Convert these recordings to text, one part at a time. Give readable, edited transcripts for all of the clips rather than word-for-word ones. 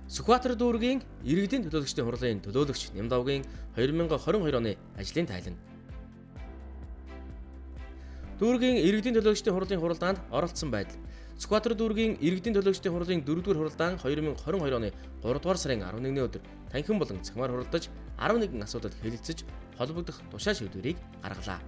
Сүхбаатар дүүргийн иргэдийн төлөөлөгчдийн хурлын төлөөлөгч Нямдавгийн 2022 оны ажлын тайлан. Дүүргийн иргэдийн төлөөлөгчдийн хурлын хуралдаанд оролцсон байдал. Сүхбаатар дүүргийн иргэдийн төлөөлөгчдийн хурлын 4-р хуралдаан 2022 оны 3-р сарын 11-ний өдөр танхим болон цахимаар хуралдаж 11 асуудал хэлэлцэж холбогдох тушаа шийдвэрийг гаргалаа.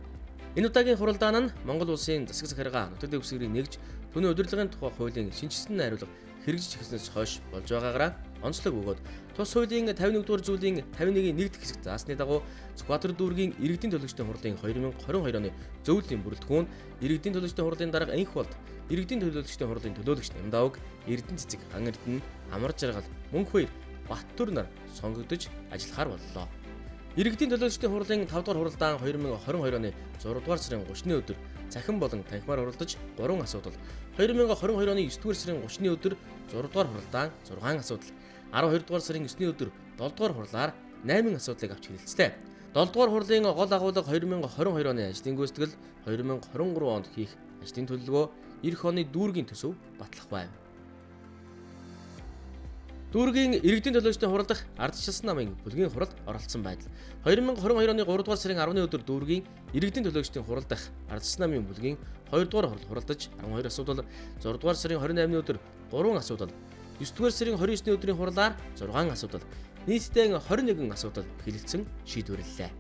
Энэ удаагийн хуралдаан нь Монгол улсын засаг захиргаа нутаг дэвсгэрийг нэгж түүний удирдлагын тухай хуулийн шинэчилсэн найруулга хэрэгжиж эхэлснээс хойш болж байгаагаараа онцлог бөгөөд тус хуулийн 51-р зүйлийн 51-ийн 1 дэх хэсэгт заасны дагуу Сүхбаатар дүүргийн иргэдийн төлөөлөгчдийн хурлын 2022 оны зөвлөлийн бүрэлдэхүүн иргэдийн төлөөлөгчдийн хурлын дарга Энх болд иргэдийн төлөөлөгчдийн хурлын төлөөлөгч Нямдавг, Эрдэнэ цэцэг, Ган Эрдэнэ, Амар жаргал, Мөнхбаяр, Баттүр нар сонгогдож ажиллахаар боллоо. Иргэдийн төлөөлөгчдийн хурлын 5 дугаар хуралдаан 2022 оны 6 дугаар сарын 30-ны өдөр цахим болон танхимаар хуралдаж 3 асуудал, 2022 оны 9 дугаар сарын 30-ны өдөр 6 дугаар хуралдаан 6 асуудал, 12 дугаар сарын 9-ний өдөр 7 дугаар хурлаар 8 асуудлыг авч хэлэлцлээ. 7 дугаар хурлын гол агуулга 2022 оны ажлын гүйцэтгэл, 2023 онд хийх ажлын төлөвлөгөө, эх оны дүүргийн төсөв батлах байв. Дүүргийн иргэдийн төлөөлөгчдийн хурал дахь ардчилсан намын бүлгийн хуралд оролцсон байдал. 2022 оны 3 дугаар сарын 10-ны өдөр дүүргийн иргэдийн төлөөлөгчдийн хурал дахь ардчилсан намын бүлгийн 2 дугаар хурал хуралдаж 12 асуудал, 6 дугаар сарын 28-ны өдөр 3 асуудал, 9 дугаар сарын 29-ны өдрийн хурлаар 6 асуудал, нийтдээ 21 асуудал хэлэлцэн шийдвэрлэлээ.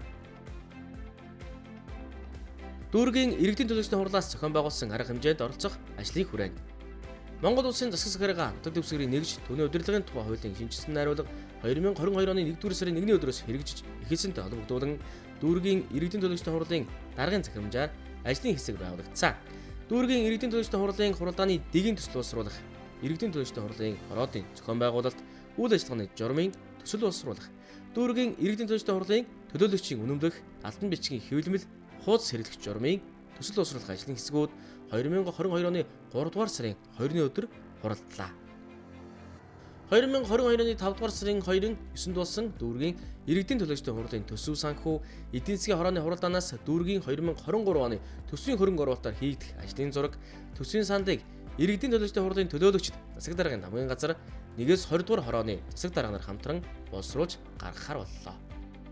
Дүүргийн иргэдийн төлөөлөгчдийн хурлаас зохион байгуулсан арга хэмжээнд оролцох ажлын хүрээнд Монгол улсын засаг захиргаа нутаг дэвсгэрийг нэгж түүний удирдлагын тухай хуулийн шинэчилсэн найруулга 2022 оны 1-р сарын 1-ний өдрөөс хэрэгжиж эхэлсэнтэй холбогдуулан дүүргийн иргэдийн төлөөлөгчдийн хурлын даргын захирамжаар ажлын хэсэг байгуулагдсан. Дүүргийн иргэдийн төлөөлөгчдийн хурлын хуралдааны дэгийн төсөл боловсруулах, иргэдийн төлөөлөгчдийн хурлын хороодын зохион байгуулалт, үйл ажиллагааны журмын төсөл боловсруулах, дүүргийн иргэдийн төлөөлөгчдийн хурлын төлөөлөгчийн үнэмлэх, албан бичгийн хэвлэмэл, хуудас хэрэглэх журмын төсөл боловсруулах ажлын хэсгүүд 2022 оны 3 дугаар сарын 20-ны өдөр хуралдлаа. 2022 оны 5 дугаар сарын 2-ын 9-нд болсон дүүргийн иргэдийн төлөөлөгчдийн хурлын төсөв санхүү эдийн засгийн хорооны хуралдаанаас дүүргийн 2023 оны төсвийн хөрөнгө оруулалтаар хийгдэх ажлын зураг, төсвийн сандыг иргэдийн төлөөлөгчдийн хурлын төлөөлөгчд засаг даргын хамгийн газар 1-ээс 20 дугаар хорооны засаг дарга нар хамтран боловсруулж гаргахаар боллоо.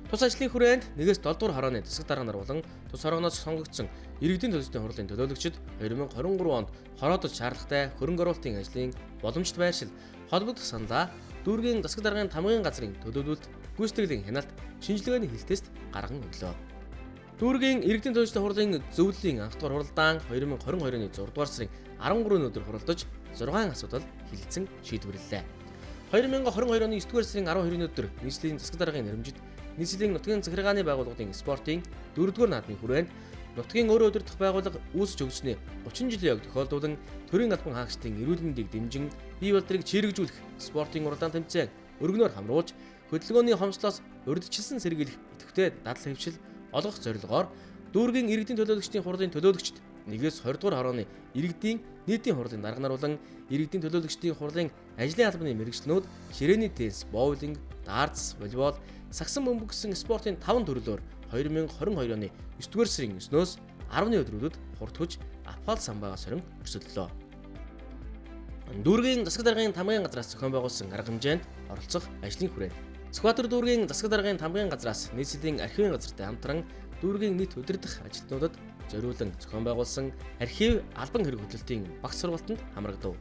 Тус ажлын хүрээнд 1-ээс 7 дугаар хорооны засаг дарга нар болон тус хорооноос сонгогдсон иргэдийн төлөөлөгчдийн хурлын төлөөлөгчд 2023 онд хороодод шаардлагатай хөрөнгө оруулалтын ажлын боломжит байршил, холбогдох саналаа дүүргийн засаг даргын тамгын газрын төлөөлөлт, гүйцэтгэлийн хяналт, шинжилгээний хил тест гарган өглөө. Дүүргийн иргэдийн төлөөлөгчдийн хурлын зөвлөлийн анх дугаар хуралдаан 2022 оны 6 дугаар сарын 13-ны өдөр хуралдаж 6 асуудал хэлэлцэн шийдвэрлэлээ. 2022 оны 9 дугаар сарын 12-ны өдөр нийслэлийн засаг даргын нэрэмжит нийслэлийн нутгийн захиргааны байгууллагын спортын 4-р наадмын хүрээнд нутгийн өөрөө удирдах байгууллага үүсэж өгсөний 30 жилийн яг тохиолдуулан төрийн албан хаагчдын эрүүл мэндийг дэмжин бие балдрыг чирэгжүүлэх спортын уралдаан тэмцээн өргөнөөр хамруулж хөдөлгөөний хомслоос урьдчилсан сэргийлэх идэвхтэй дадал хэвшил олгох зорилгоор дүүргийн иргэдийн төлөөлөгчдийн хурлын төлөөлөгчд 1-ээс 20 дугаар хорооны иргэдийн нийтийн хурлын дарга нар болон иргэдийн төлөөлөгчдийн хурлын ажлын албаны мэргэжилтнүүд ширээний теннис, боулинг, дартс, волейбол, сагсан бөмбөг гэсэн спортын 5 төрлөөр 2022 оны 9 дугаар сарын 9-өөс 10-ны өдрүүдэд хурдхүж Апал самбайгаа сорин өрсөлдлөө. Дүүргийн засаг даргын тамгын газраас зохион байгуулсан арга хэмжээнд оролцох ажлын хүрээнд Сүхбаатар дүүргийн засаг даргын тамгын газраас нийслэлийн архивын газартай хамтран дүүргийн нийт удирдах ажилтнуудад зориулан зохион байгуулсан архив албан хэрэг хөдлөлтийн багц сургалтанд хамрагдав.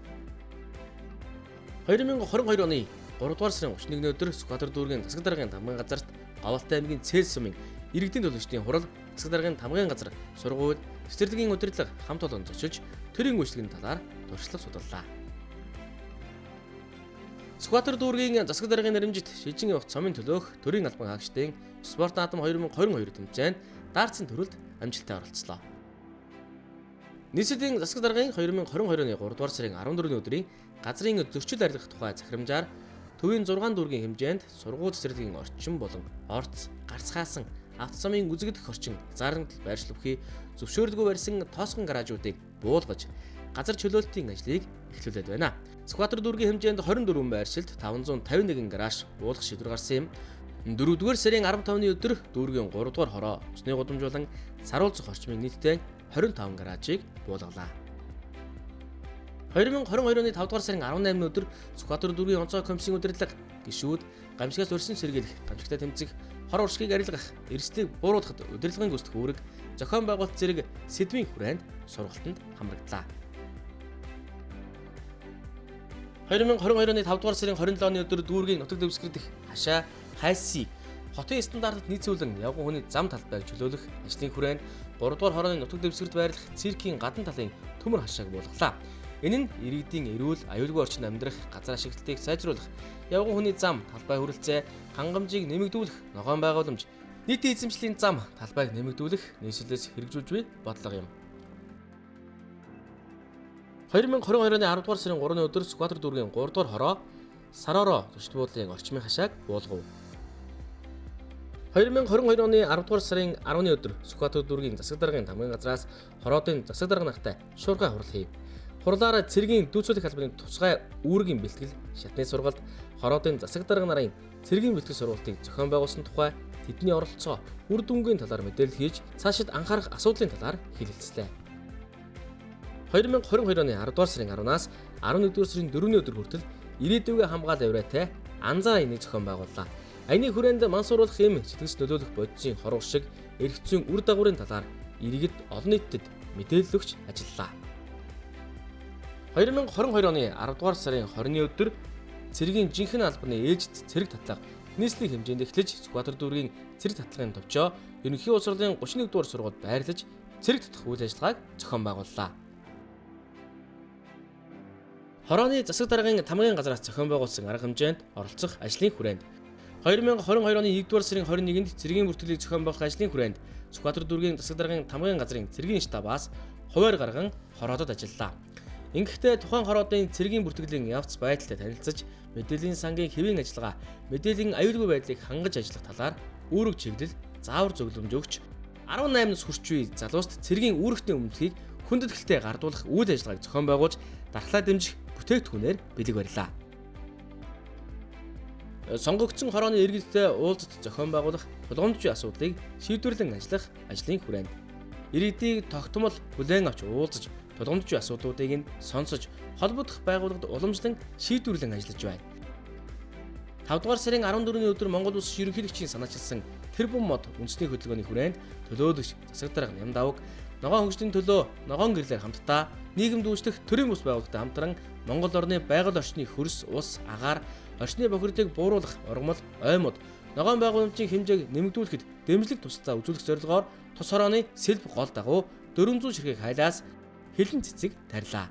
2022 оны 3 дугаар сарын 31-ний өдөр Сүхбаатар дүүргийн засаг даргын тамгын газарт Говьалтай аймгийн Цээл сумын иргэдийн төлөөлөгчдийн хурал засаг даргын тамгын газар сургууль цэцэрлэгийн удирдлага хамт олон зочилж төрийн үйлчлэгийн талаар туршлага судаллаа. Сүхбаатар дүүргийн засаг даргын нэрэмжит шижин явах цомын төлөөх төрийн албан хаагчдын спорт наадам 2022 тэмцээнд дартсын төрөлд амжилттай оролцлоо. Нийслэлийн засаг даргын 2022 оны 3 дугаар сарын 14-ний өдрийн газрын зөрчил арилгах тухай захирамжаар төвийн 6 дүүргийн хэмжээнд сургууль цэцэрлэгийн орчин болон орц, гарцгаасан автосамын үзэгдэх орчин, хязгаарлалт байршил бүхий зөвшөөрлгүй барьсан тоосгон гаражуудыг буулгаж газар чөлөөлтийн ажлыг эхлүүлээд байна. Сүхбаатар дүүргийн хэмжээнд 24 байршилд 551 гараж буулгах шийдвэр гарсан юм. 4-р сарын 15-ны өдөр дүүргийн 3 дугаар хороо усны гудамж болон саруул зөх орчмын нийтдээ 25 гаражийг буулгалаа. 2022 оны 5 дугаар сарын 18-ны өдөр Сүхбаатар дүүргийн онцгой комиссийн удирдлага гишүүд гамшигаас урьдчилан сэргийлэх, гамшигтай тэмцэх, хор уршгийг арилгах, эрсдлийг бууруулахад удирдлагын гүйцэтгэх үүрэг, зохион байгуулалт зэрэг сэдвийн хүрээнд сургалтанд хамрагдлаа. 2022 оны 5 дугаар сарын 27-ны өдөр дүүргийн нутаг дэвсгэр дэх хашаа хайсыг хотын стандартад нийцүүлэн явган хүний зам талбайг чөлөөлөх ажлын хүрээнд 3 дугаар хорооны нутаг дэвсгэрт байрлах циркийн гадна талын төмөр хашааг буулгалаа. Энэ нь иргэдийн эрүүл, аюулгүй орчинд амьдрах, газар ашиглалтыг сайжруулах, явган хүний зам, талбай хүрэлцээ, хангамжийг нэмэгдүүлэх, ногоон байгууламж, нийтийн эзэмшлийн зам, талбайг нэмэгдүүлэх нийслэлээс хэрэгжүүлж буй бодлого юм. 2022 оны 10 дугаар сарын 3-ны өдөр Сүхбаатар дүүргийн 3 дугаар хороо Саророо зочид буудлын орчмын хашааг буулгав. 2022 оны 10 дугаар сарын 10-ны өдөр Сүхбаатар дүүргийн засаг даргын тамгын газраас хороодын засаг дарга нартай шуурхай хурал хийв. Хурлаараа цэргийн дүйцүүлэх албаны тусгай үүргийн бэлтгэл шатны сургалт, хороодын засаг дарга нарын цэргийн бэлтгэл сургалтыг зохион байгуулсан тухай тэдний оролцоо, үр дүнгийн талаар мэдээлэл хийж, цаашид анхаарах асуудлын талаар хэлэлцлээ. 2022 оны 10 дугаар сарын 10-наас 11 дугаар сарын 4-ний өдөр хүртэл ирээдүйгээ хамгаал авираатай анзаа аяны зохион байгууллаа. Аяны хүрээнд мансууруулах эм сэтгэгч нөлөөлөх бодисын хор уршиг, эрх зүйн үр дагаврын талаар иргэд олон нийтэд мэдээлэл өгч ажиллалаа. 2022 оны 10 дугаар сарын 20-ны өдөр цэргийн жинхэнэ албаны ээлжит цэрэг татлага нийслэлийн хэмжээнд эхлэж Сүхбаатар дүүргийн цэрэг татлагын товчоо ерөнхий улс орлын 31 дугаар сургуульд байрлаж цэрэг татах үйл ажиллагааг зохион байгууллаа. Хорооны засаг даргын тамгын газраас зохион байгуулсан арга хэмжээнд оролцох ажлын хүрээнд 2022 оны 1 дугаар сарын 21-нд цэргийн бүртгэлийг зохион байгуулах ажлын хүрээнд Сүхбаатар дүүргийн засаг даргын тамгын газрын цэргийн штабаас хуваар гарган хороодод ажиллалаа. Ингэхдээ тухайн хороодын цэргийн бүртгэлийн явц байдалтай танилцаж, мэдээллийн сангийн хэвийн ажиллагаа, мэдээллийн аюулгүй байдлыг хангаж ажиллах талаар үүрэг чиглэл, заавар зөвлөмж өгч 18 нас хүрч буй залууст цэргийн үүрэгтний өмнөдгийг хүндэтгэлтэй гардуулах үйл ажиллагааг зохион байгуулж, дархлаа дэмжих бүтээгдэхүүнээр бэлэг барьлаа. Сонгогдсон хорооны иргэдтэй уулзалт зохион байгуулах тулгамдж буй асуудлыг шийдвэрлэн ажиллах ажлын хүрээнд иргэдийг тогтмол хүлээн авч уулзаж, тулгамдж буй асуудлуудыг нь сонсож, холбогдох байгууллагад уламжлан шийдвэрлэн ажиллаж байна. 5 дугаар сарын 14-ний өдөр Монгол Улс ерөнхийлөгчийн санаачилсан тэрбум мод үндэсний хөдөлгөөний хүрээнд төлөөлөгч засаг дарга Нямдавг ногоон хөгжлийн төлөө ногоон гэрлээр хамтдаа нийгэмд үйлчлэх төрийн бус байгууллагатай хамтран Монгол орны байгаль орчны хөрс, ус, агаар, орчны бохирдлыг бууруулах, ургамал, ой мод, ногоон байгууламжийн хэмжээг нэмэгдүүлэхэд дэмжлэг тусалцаа үзүүлэх зорилгоор тус хорооны сэлб гол дагуу 400 ширхэг хайлаас хилэн цэцэг тарьлаа.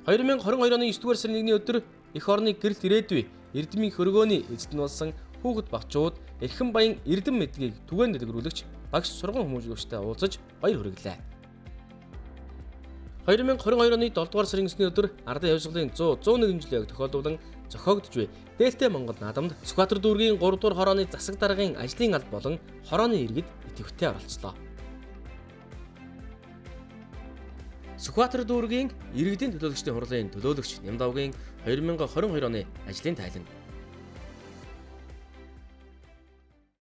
2022 оны 9 дугаар сарын 1-ний өдөр эх орны гэрэлт ирээдүй эрдмийн хөргөөний эзэд нь болсон хүүхэд багчууд эрхэм баян эрдэм мэдгийг түгээн дэлгэрүүлэгч багш сурган хүмүүжүүлэгчтэй уулзаж баяр хүргэлээ. 2022 оны 7 дугаар сарын 9-ний өдөр Ардын явшгалын 100 101 жилийн тохиолдуулан зохиогдож буй Дээлтэй Монгол наадамд Сүхбаатар дүүргийн 3 дугаар хорооны засаг даргын ажлын алба болон хорооны иргэд идэвхтэй оролцлоо. Сүхбаатар дүүргийн иргэдийн төлөөлөгчдийн хурлын төлөөлөгч Нямдавгийн 2022 оны ажлын тайлан.